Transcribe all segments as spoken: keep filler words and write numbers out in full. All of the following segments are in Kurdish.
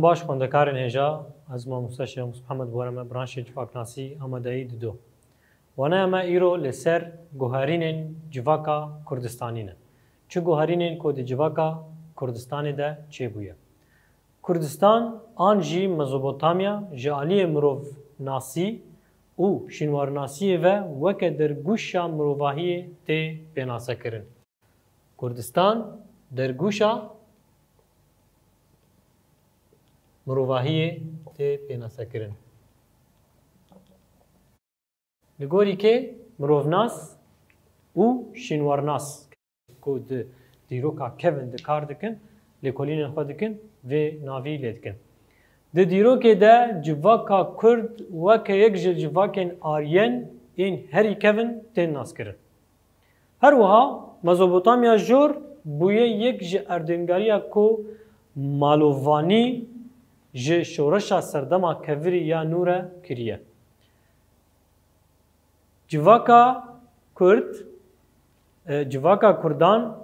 Baş xwendekarên hêja, ez mamoste Şêxmus Mihemed Boreme, branşê civaknasî, amadeyî dido. Waneya me îro li ser guherînên civaka Kurdistanî ne. Çi guherînên ku di civaka Kurdistanê de çêbûye? Kurdistan an jî Mezopotamya ji aliyê mirovnasî û şînwarnasiyê ve weke dergûşa mirovahiyê tê pênasekirin. Kurdistan dergûşa mirovahiyê tê pênasekirin. Li gorî kê mirovnas û şînwarnas ku di dîroka kevin di kar dikin, lêkolînên xwe dikin, vê navî lê dikin. Di dîrokê de civaka Kurd weke yek ji civakên Aryen ên herî kevin tên naskirin. Her wiha Mezopotamya Jor bûye yek ji erdêngariya ku malovanî ji şoreşa serdema kevirî ya nû re kiriye. Civaka Kurd, e, civaka Kurdan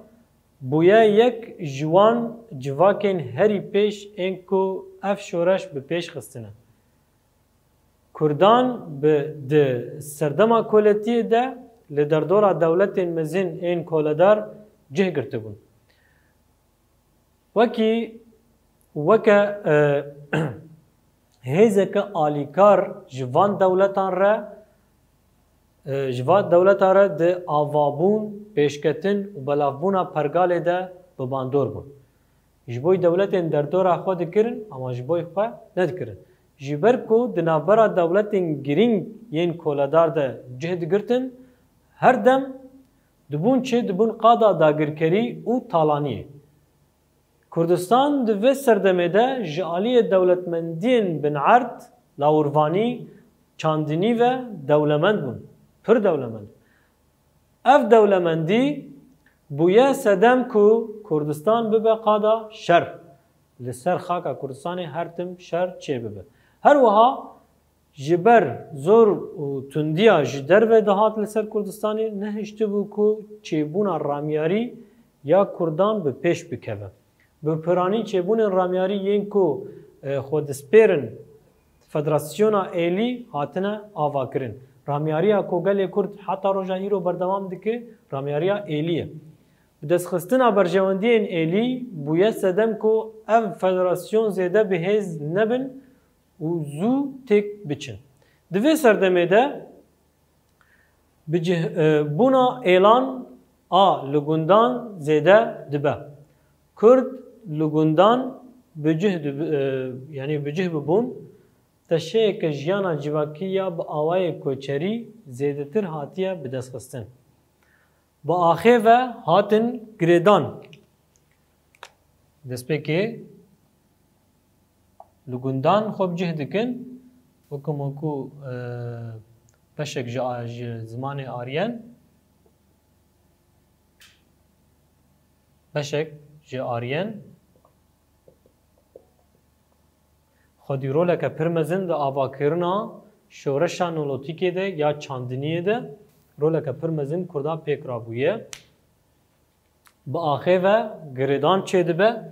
bûye yek ji wan civakên herî pêş ên ku ev şoreş bi pêş xistine. Kurdan bi di serdema koletiyê de li derdora dewletên mezin ên koledar cih girtibûn. Wekî, weke, e, hêzeke alîkar ji van dewletan re, e, ji van dewletan re di avabûn, pêşketin û belavbûna pergalê de bi bandor bûn. Ji bo dewletên derdora xwe dikirin, ama ji bo xwe nedikirin. Ji ber ku di navbera dewletên girîng yên koledar de cih digirtin, her dem dibûn çê dibûn qada dagirkerî û talaniyê. Kurdistan di vê serdemê de ji aliyê dewletmendiyên binerd, lawirvanî, çandinî ve dewlemend bûn. Pir dewlemend. Ev dewlemendî bûye sedem ku Kurdistan bibe qada şer. Li ser xaka Kurdistanê her tim şer çêbibe. Her wiha ji ber zor û tundiya ji derve dihat li ser Kurdistanê, nehiştibû ku çêbûna ramyarî ya Kurdan bi pêş bikeve. Bi piranî çêbûnên ramyarî yên ku, e, xwe dispêrin Federasyona Êlî hatine avakirin. Ramyariya ku gelê Kurd heta roja îro berdewam dike, ramyariya Êlî ye. Bi destxistina berjewendiyên Êlî bûye sedem ku ev federasyon zêde bi hêz nebin û zû têk biçin. Di vê serdemê de bi cih, e, bûna êlan a li gundan zêde dibe. Kurd li gundan bi cih dibi-, e, yanî bi cih bibûn, teşeyeke jiyana civakî ya bi awayê koçerî zêdetir hatiye bidestxistin. Bi axê ve hatin girêdan. Destpêkê li gundan xwe bi cih dikin, wekî ku, e, beşek ji a-, ji zimanê Aryen, beşek ji Aryen, xwedî roleke pir mezin di avakirina şoreşa Neolotîkê de ya çandiniyê de roleke pir mezin Kurda pêk rabûye. Bi axê ve girêdan çêdibe,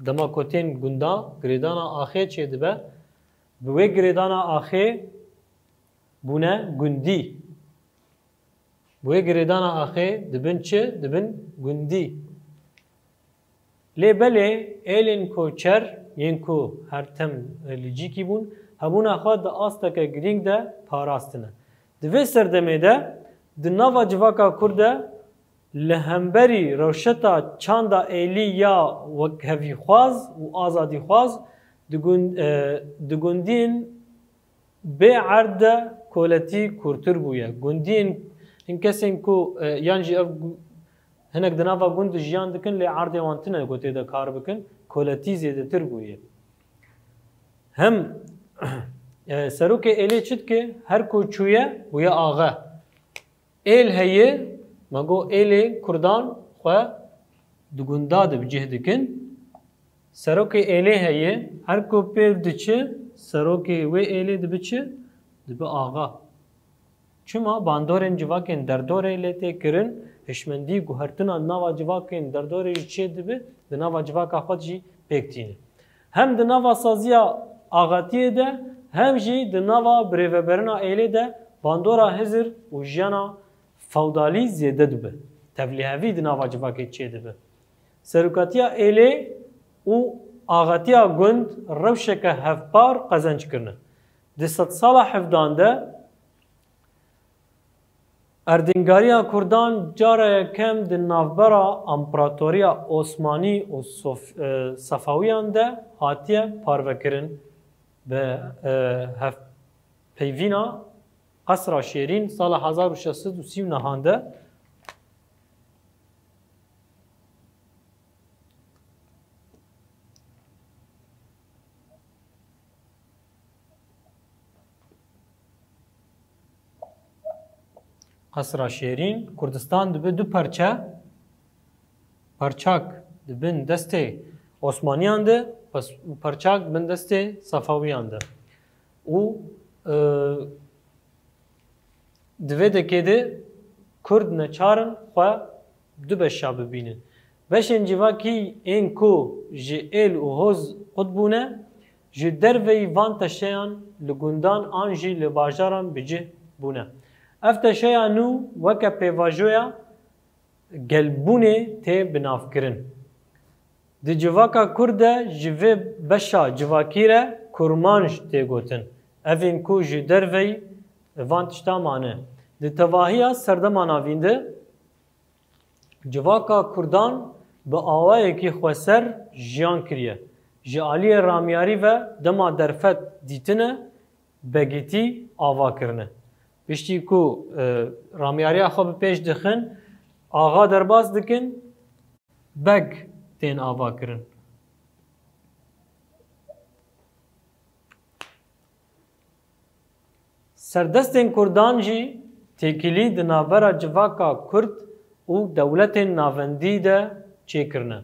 dema ku tên gunda girêdana axê çêdibe, bi wê girêdana axê bûne gundî. Bi wê girêdana axê dibin çi? Dibin gundî. Lê belê êlên koçer yên ku her tim li cîkî bûn, hebûna xwe di asteke girîng de parastine. Di vê serdemê de di nava civaka Kurd de li hemberî rewşeta çanda êlî ya wekhevîxwaz û azadîxwaz di gund-, e, di gundiyên bê erd de koletî kûrtir bûye. Gundiyên hin kesên ku, e, yan jî ev gu-, hinek di nava gund de jiyan dikin, lê erdê wan tine ku tê de kar bikin, koletî zêdetir bûye. Hem, e, serokê êlê çi dike? Her ku çûye, bûye axe. Êl heye, me got êlê Kurdan xwe di gunda de bi cih dikin. Serokê êlê heye, her ku pêv diçe, serokê wê êlê dibe çi? Dibe axa. Çima bandorên civakên derdorê lê tê kirin, hişmendî guhertina nava civakên derdorê jî çê dibe, di nava civaka xwe jî pêk tîne. Hem di nava saziya axatiyê de, hem jî di nava birêveberina êlê de bandora hizir û jiyana fewdalî zêde dibe. Tevlîhevî di nava civakê çêdibe. Serokatiya êlê û axatiya gund rewşeke hevpar qezenc kirine. Di sedsala hevdan de erdnîgariya kurdan cara yekem di navbera Împaratoriya Osmanî û Sof-, e, Sefawiyan de hatiye parvekirin. Bi, e, hevpeyvîna Qesra Şêrîn sala hezar û şeş sed û sî û nehan de Qesra Şêrîn, Kurdistan dibe du parçe, parçak di bin destê Osmaniyan de, pes-, parçak bin destê Sefawiyan de. Û, e, di vê dekê de Kurd neçar in xwe du beşa bibînin. Beşên civakî ên ku ji êl û hoz qut bûne, ji derveyî van teşeyan li gundan an jî li bajaran bi cih bûne. Ev teşeya nû weke pêvajoya gelbûnê tê binavkirin. Di civaka Kurd de ji vê beşa civakî re Kurmanj tê gotin. Evên ku ji derveyî van tişta mane. Di tevahiya Serdema Navîn de civaka Kurdan bi awayekî xweser jiyan kiriye. Ji aliyê ramyarî ve dema derfet dîtine, begîtî ava kirine. Piştî ku, e, ramyariya xwe bi pêş dixin, axa derbas dikin, beg tên ava kirin. Serdestên Kurdan jî têkilî di navbera civaka Kurd û dewletên navendî de çêkirine.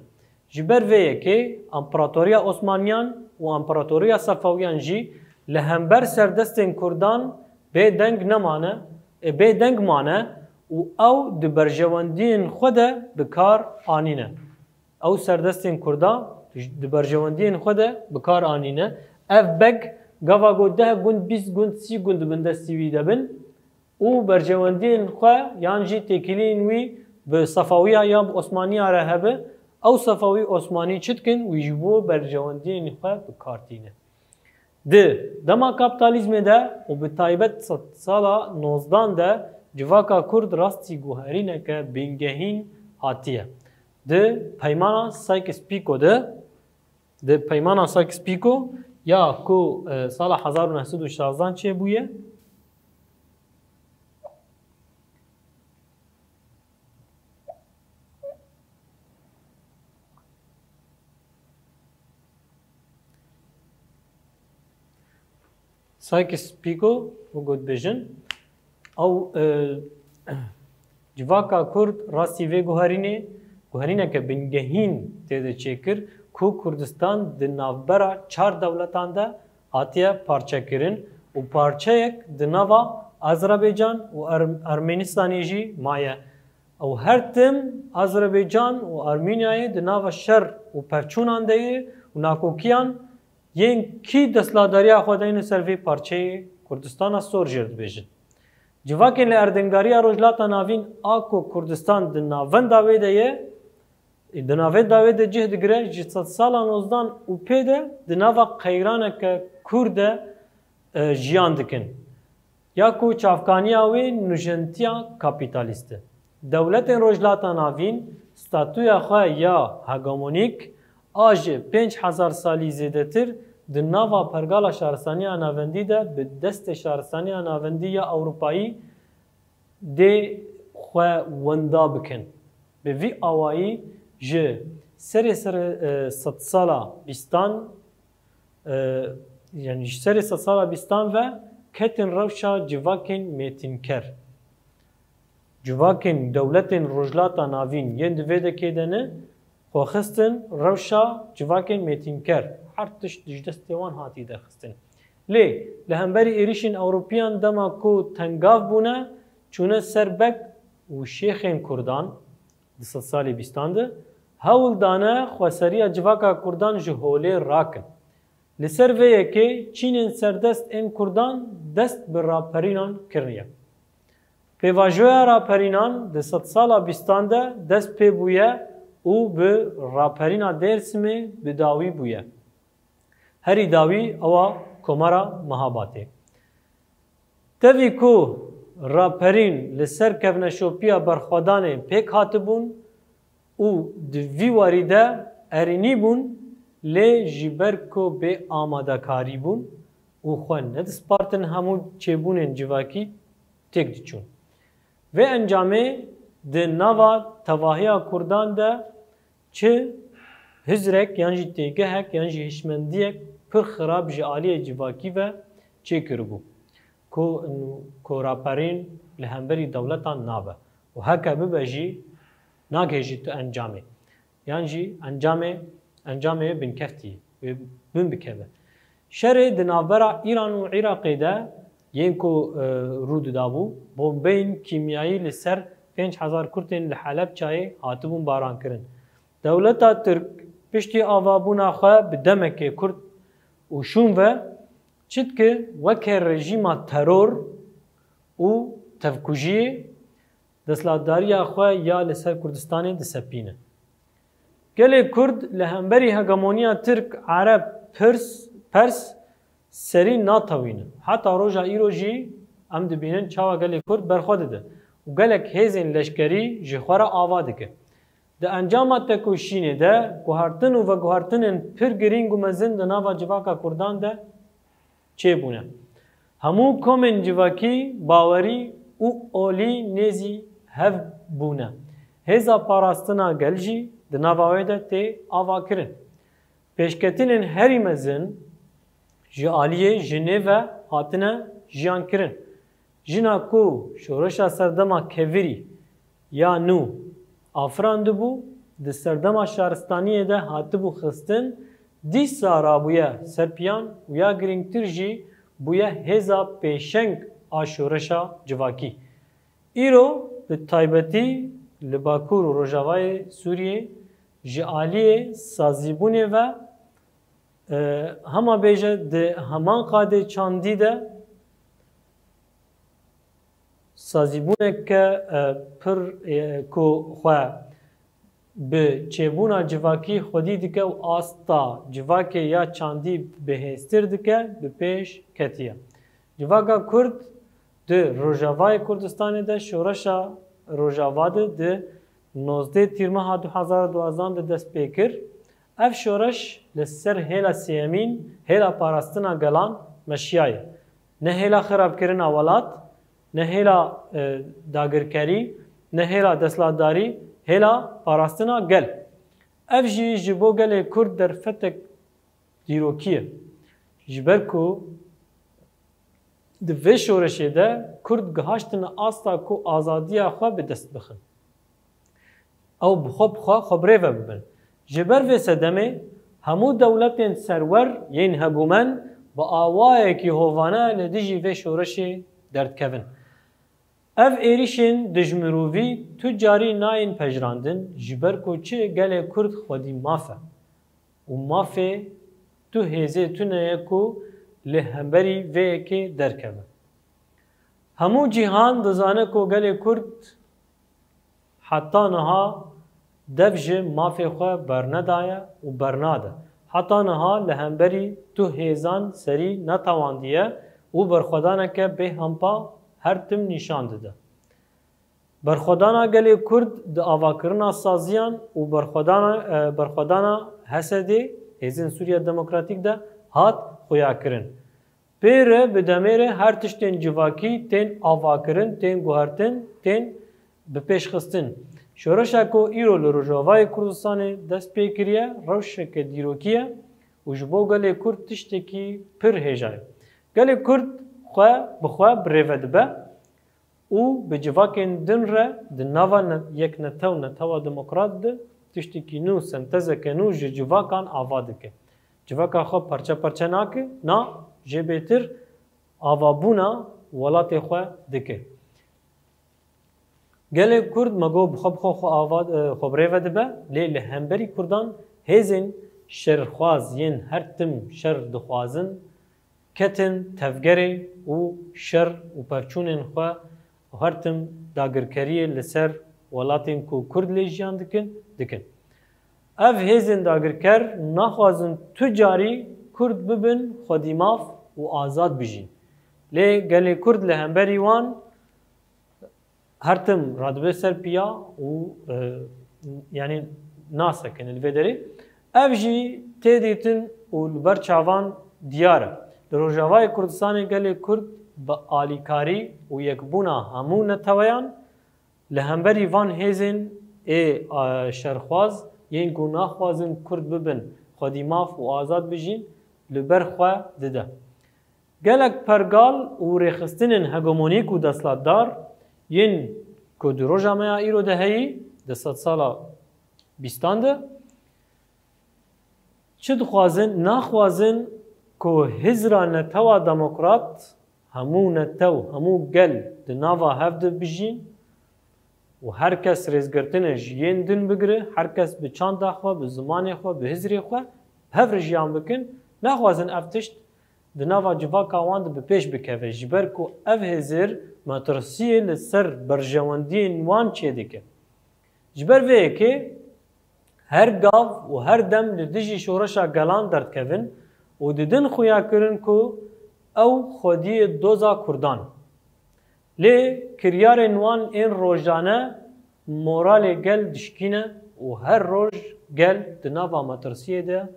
Ji ber vê yekê Împaratoriya Osmaniyan û Împaratoriya Sefawiyan jî li hember serdestên Kurdan bêdeng nemane, e, bêdeng mane û ew di berjewendiyên xwe de bi kar anîne. Ew serdestên Kurda di berjewendiyên xwe de bi kar anîne. Ev beg gava ku deh gund, bîst gund, sî gund di bin destî wî de bin û berjewendiyên xwe yan jî têkiliyên wî bi Sefawiya ya bi Osmaniya re hebe, ew Sefawî Osmanî çi dikin, wî ji bo berjewendiyên xwe bi kar tîne. Di dema kapîtalîzmê de û bi taybet sedsala nozdan de civaka Kurd rastî guherîneke bingehîn hatiye. Di peymana Sykes-Picot de, di peymana Sykes-Picot ya ku, e, sala hezar û neh sed û şazdan çêbûye, Sykes-Picot û got bêjin, ew, e, civaka Kurd rastî vê guherînê, guherîneke bingehîn tê de çêkir ku Kurdistan di navbera çar dewletan de hatiye parçekirin û parçeyek di nava Azerbaycan û Er-, Ermenistanê jî maye. Ew her tim Azerbaycan û Armînyayê di nava şer û pevçûnan de ye û nakokiyan yên kî desthilatdariya xwe dayne ser vê parçeyê Kurdistana Sor jê re dibêjin. Civakên li erdnîgariya Rojhilata Navîn a ku Kurdistan di navenda wê de ye, di navenda wê de cih digire, ji sedsala nozdan û pê de di nava qeyraneke kûr de, e, jiyan dikin. Ya ku çavkaniya wê nûjentiya kapîtalîst e. Dewletên Rojhilata Navîn statûya xwe ya hegemonîk a ji pênc hezar salî zêdetir di nava pergala şaristaniya navendî de bi destê şaristaniya navendî ya Ewropayî dê xwe wenda bikin. Bi vî awayî ji serê ser, e, sedsala bîstan, e, yanî ji serê sedsala bîstan ve ketin rewşa civakên mêtînker. Civakên dewletên Rojhilata Navîn yên di vê dekê de ne, xwe xistin rewşa civakên mêtînker. Her tişt ji destê wan hatî derxistin. Lê li hemberî êrîşên Ewropiyan dema ku tengav bûne, çûne ser beg û şêxên Kurdan, di sedsalê bîstan de hewl dane xweseriya civaka Kurdan ji holê rakin. Li ser vê yekê çînên serdest ên Kurdan dest bi raperînan kiriye. Pêvajoya raperînan di sedsala bîstan de dest pê bûye û bi raperîna Dêrsimê bi dawî bûye. Herî dawî ewa Komara Mehabatê. Tevî ku raperîn li ser kevneşopiya berxwedanê pêk hatibûn û di vî warî de erînî bûn, lê ji ber ku bê amadekarî bûn û xwe nedispartin hemû çêbûnên civakî têk diçûn. Vê encamê di nava tevahiya Kurdan de çi hizrek yan jî têgehek yan jî hişmendiyek pir xirab ji aliyê civakî ve çêkiribû, ku, ku raperîn li hemberî dewletan nabe û heke bibe jî nagihêjî tu encamê. Yan jî encamê, encamê wê binkeftî, wê bin bikeve. Şerê di navbera Îran û Iraqê de yên ku, e, rû didabû, bombeyên kîmyayî li ser pênc hezar Kurdên li Helebçayê hatibûn barankirin. Dewleta Tirk piştî avabûna xwe bi demekê kurt û şûn ve çi dike, weke rejîma teror û tevkujiyê desthilatdariya xwe ya li ser Kurdistanê disepîne. Gelê Kurd li hemberî hegemoniya Tirk, Ereb, Pirs, Pers serî natewîne. Heta roja îro jî em dibînin çawa gelê Kurd berxwe dide û gelek hêzên leşkerî ji xwe re ava dike. Di encama tekoşînê de guhertin û veguhertinên pir girîng û mezin di nava civaka Kurdan de çêbûne. Hemû komên civakî bawerî û olî nêzî hev bûne. Hêza parastina gel jî di nava wê de tê avakirin. Pêşketinên herî mezin ji aliyê jinê ve hatine jiyankirin. Jina ku şoreşa serdema kevirî ya nû afirandibû, di serdema şaristaniyê de hatibû xistin, dîsa rabûye ser piyan û ya girîngtir jî bûye hêza pêşeng a şoreşa civakî. Îro bi taybetî li Bakur û Rojavayê Sûriyê ji aliyê sazîbûnê ve, e, hema bêje di heman qadê çandî de sazîbûneke, e, pir, e, ku xwe bi çêbûna civakî xwedî dike û asta civakê ya çandî bihêztir dike, bi pêş ketiye. Civaka Kurd di Rojavayê Kurdistanê de şoreşa Rojava de di nozdeh Tîrmeha du hezar û duwazdeh de dest pê kir. Ev şoreş li ser hêla sêyemîn, hêla parastina gelan meşiyaye. Ne hêla xirabkirina welat, ne hêla, e, dagirkerî, ne hêla desthilatdarî, hêla parastina gel. Ev jî ji bo gelê Kurd derfetek dîrokî ye. Ji ber ku di vê şoreşê de Kurd gihaştine asta ku azadiya xwe bi dest bixin. Ew bi xwe bi xwe xwe bi rê ve bibin. Ji ber vê sedemê hemû dewletên serwer yên hegûmen bi awayekî hovane li dijî vê şoreşê derdikevin. Ev êrîşên dijmirovî tu carî nayên pejirandin, ji ber ku çi gelê Kurd xwedî maf e û mafê tu hêzê tune ye ku li hemberî vê yekê derkeve. Hemû cîhan dizane ku gelê Kurd heta niha dev ji mafê xwe bernedaye û bernade. Heta niha li hemberî tu hêzan serî netewandiye û berxwedaneke bêhempa her tim nîşan dide. Berxwedana gelê Kurd di avakirina saziyan û berxwedana, e, berxwedana H S D, Hêzên Sûriya Demokratîk de hat xuyakirin. Pê re bi demê re her tiştên civakî tên avakirin, tên guhertin, tên bipêşxistin. Şoreşa ku îro li Rojavayê Kurdistanê dest pê kiriye, rewşeke dîrokî ye û ji bo gelê Kurd tiştekî pir hêja ye. Gelê Kurd xwe bi xwe bi rê ve dibe û bi civakên din re di nava ne-, yeknetew netewa demokrat de tiştekî nû, sentezeke nû ji civakan ava dike. Civaka xwe parçe parçe nake, na jê bêtir avabûna welatê xwe dike. Gelê Kurd me got bi xwe bi xwe xwe ava, e, xwe bi rê ve dibe, lê li hemberî Kurdan hêzên Şerxwaz yên her tim şer dixwazin, ketin tevgerê û şer û pevçûnên xwe û her tim dagirkeriyê li ser welatên ku Kurd lê jiyan dikin, dikin. Ev hêzên dagirker naxwazin tu carî Kurd bibin xwedîmaf û azad bijîn. Lê gelê Kurd li hemberî wan her tim radibe ser piya û, e, yanî nasekin li vê derê. Ev jî tê dîtin û li ber çavan diyar e. Li Rojavayê Kurdistanê gelê Kurd bi alîkarî û yekbûna hemû neteweyan li hemberî van hêzên ê, a, şerxwaz yên ku naxwazin Kurd bibin xwedîmaf û azad bijîn, li ber xwe dide. Gelek pergal û rêxistinên hegemonîk û desthilatdar yên ku di roja me ya îro de heyî, di sedsala bîstan de, çi dixwazin? Naxwazin ku hizra netewa demokrat, hemû netew, hemû gel di nava hev de bijîn û her kes rêzgirtinê ji yên din bigire, her kes bi çanda xwe, bi zimanê xwe, bi hizrê xwe hev re jiyan bikin. Naxwazin ev tişt di nava civaka wan de bi pêş bikeve, ji ber ku ev hêzir metirsiyê li ser berjewendiyên wan çêdike. Ji ber vê yekê her gav û her dem li dijî şoreşa gelan derdikevin û didin xuyakirin ku ew xwediyê doza Kurdan. Lê kiryarên wan ên rojane moralê gel dişkîne û her roj gel di nava metirsiyê de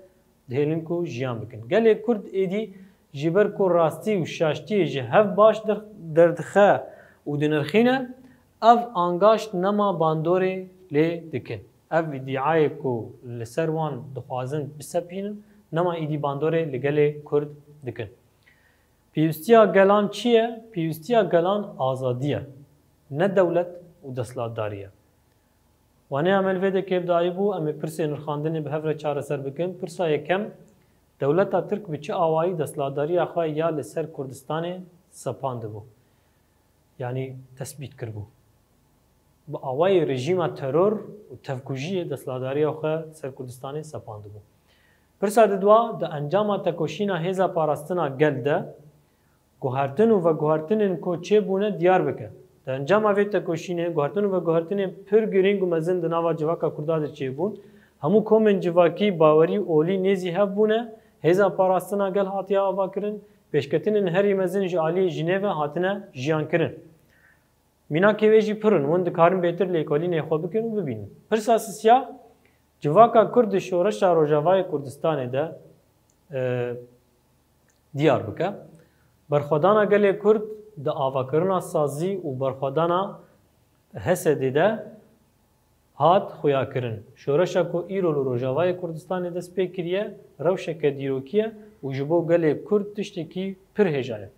dihêlin ku jiyan bikin. Gelê Kurd êdî ji ber ku rastî û şaştiyê ji hev baş der-, derdixe û dinirxîne, ev angaşt nema bandorê lê dikin. Ev îdîayê ku li ser wan dixwazin bisepînin, nema îdî bandorê li gelê Kurd dikin. Pêwîstiya gelan çi ye? Pêwîstiya gelan azadî ye, ne dewlet û desthilatdarî ye. Waneya me li vê de kêfdarî bû, em ê pirsê nirxandinê bi hev re çareser bikin. Pirsa yekem, dewleta Tirk bi çi awayî desthilatdariya xwe ya li ser Kurdistanê sepandibû? Yanî tesbît kiribû. Bi awayê rejîma teror û tevkujiyê desthilatdariya xwe ser Kurdistanê sepandibû. Pirsa didwa, di encama tekoşîna Hêza Parastina Gel de guhertin û veguhertinên ku çêbûne diyar bike. Di encama vê tekoşînê guhertin û veguhertinên pir girîng û mezin di nava civaka Kurda de çêbûn. Hemû komên civakî bawerî û olî nêzî hev bûne. Hêza Parastina Gel hatiye avakirin. Pêşketinên herî mezin ji aliyê Jinêve hatine jiyankirin. Mînakê wê jî pir in, hûn dikarin bêtir lêkolînê xwe bikin û bibînin. Pirsa sisiya, civaka Kurd di şoreşa Rojavayê Kurdistanê de, e, diyar bike. Berxwedana gelê Kurd di avakirina sazî û berxwedana H S D de hat xuyakirin. Şoreşa ku îro li Rojavayê Kurdistanê dest pê kiriye, rewşeke dîrokî ye û ji bo gelê Kurd tiştekî pir hêja ye.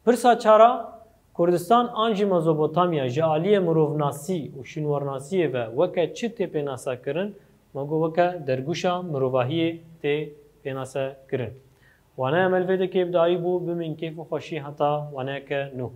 Pirsa çar a, Kurdistan an jî Mezopotamya ji aliyê mirovnasî û şînwarnasiyê ve weke çi tê pênasekirin? Me got weke dergûşa mirovahiyê tê pênasekirin. Waneya me li vê de kêfdarî bû, bimîn kêf û xweşî heta waneyeke nû.